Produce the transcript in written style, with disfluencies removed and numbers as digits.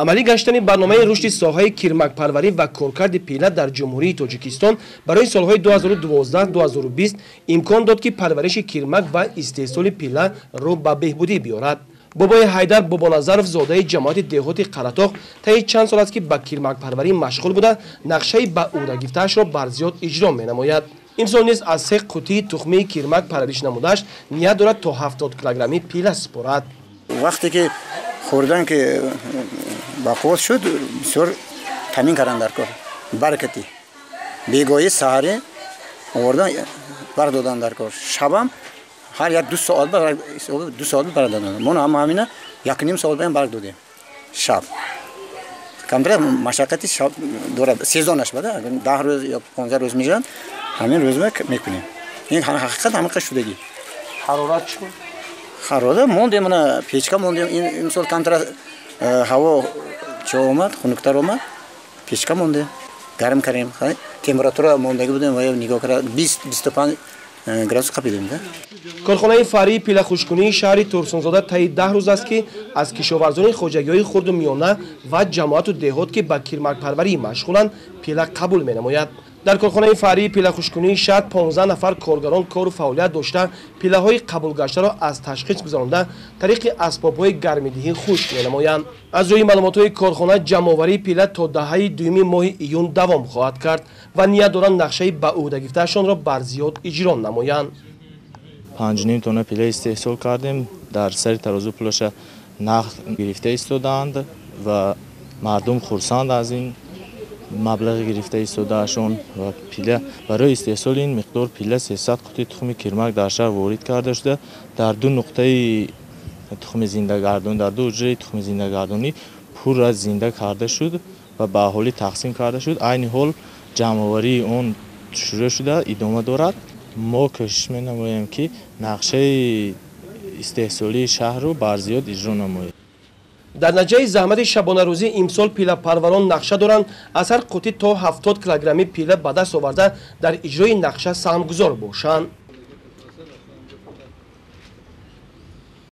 Амалӣ гаштани барномаи рушди соҳаи кирмакпарварӣ ва коркарди пила дар Ҷумҳурии Тоҷикистон барои солҳои 2012-2020 имкон дод, ки парвариши кирмак ва истеҳсоли пила рӯ ба беҳбудӣ биёрад. Бобои Ҳайдар Бобоназаров, зодаи ҷамоати деҳоти Қаратоқ, таи чанд сол аст, ки ба кирмакпарварӣ машғул буда, нақшаи ба ӯҳда гирифтаашро барзиёд иҷро менамояд. Имсол низ аз се қутии тухмии кирмак парвариш намудааш ният дорад то 70 килограммӣ пила супорад. Вақте ки хӯрдан ки ба қувват шуд, бисёр таъмин кардан дар кор, баракати бегоҳӣ саҳарӣ овардан бар додан дар кор, шабам ҳар як 2 соат 2 соат бар додан. Мо ҳама ҳамина 1,5 соат баям барқ додем. Шаб камтар машаққати шаб дорад, сезонаш бада 10 рӯз ё 15 рӯз мешавад, ҳамин рӯз мекунем. Ин ҳақиқат ҳамақа шудагӣ. Ҳарорат чӣ? Ҳарорат мондем, мана печка мондем. Имсол камтар ҳаво чо омад, хунуктар омад, печка мондем, гарм кардем. Температура мондагӣ будем ва нигоҳ карда, 20-25 градус қапидем да. Корхонаи фаръии пилахушкунии шаҳри Турсунзода таи 10 рӯз аст, ки аз кишоварзони хоҷагиҳои хурду миёна ва ҷамоату деҳот, ки ба кирмакпарварӣ машғуланд, пила қабул менамояд. Дар корхонаи фаръии пилахушкунии шаҳр 15 нафар коргарон кору фаъолият дошта, пилаҳои қабулгаштаро аз ташхис гузаронда, тариқи асбобҳои гармидиҳӣ хушк менамоянд. Аз рӯи маълумотҳои корхона, ҷамъоварии пила то даҳаи дуюми моҳи июн давом хоҳад кард ва ният доранд нақшаи ба ӯҳда гирифтаашонро барзиёд иҷро намоянд. 5,5 тонна пила истеҳсол кардем. Дар сари тарозу пулаша нақд гирифта истодаанд ва мардум хурсанд аз ин маблағи гирифта истодаашон. Ва пила, барои истеҳсоли ин миқдор пила 300 қути тухми кирмак дар шаҳр ворид карда шуда, дар ду нуқтаи тухми зиндагардон, дар ду ҳуҷраи тухми зиндагардонӣ пурра зинда карда шуд ва ба аҳолӣ тақсим карда шуд. Айни ҳол ҷамъоварии он шурӯъ шуда, идома дорад. Мо кӯшиш менамоем, ки нақшаи истеҳсолии шаҳрро барзиёд иҷро намоем. Дар натиҷаи заҳмати шабонарӯзӣ имсол пилапарварон нақша доранд аз ҳар қутӣ то 70 килограммӣ пила ба даст оварда, дар иҷрои нақша саҳмгузор бошанд.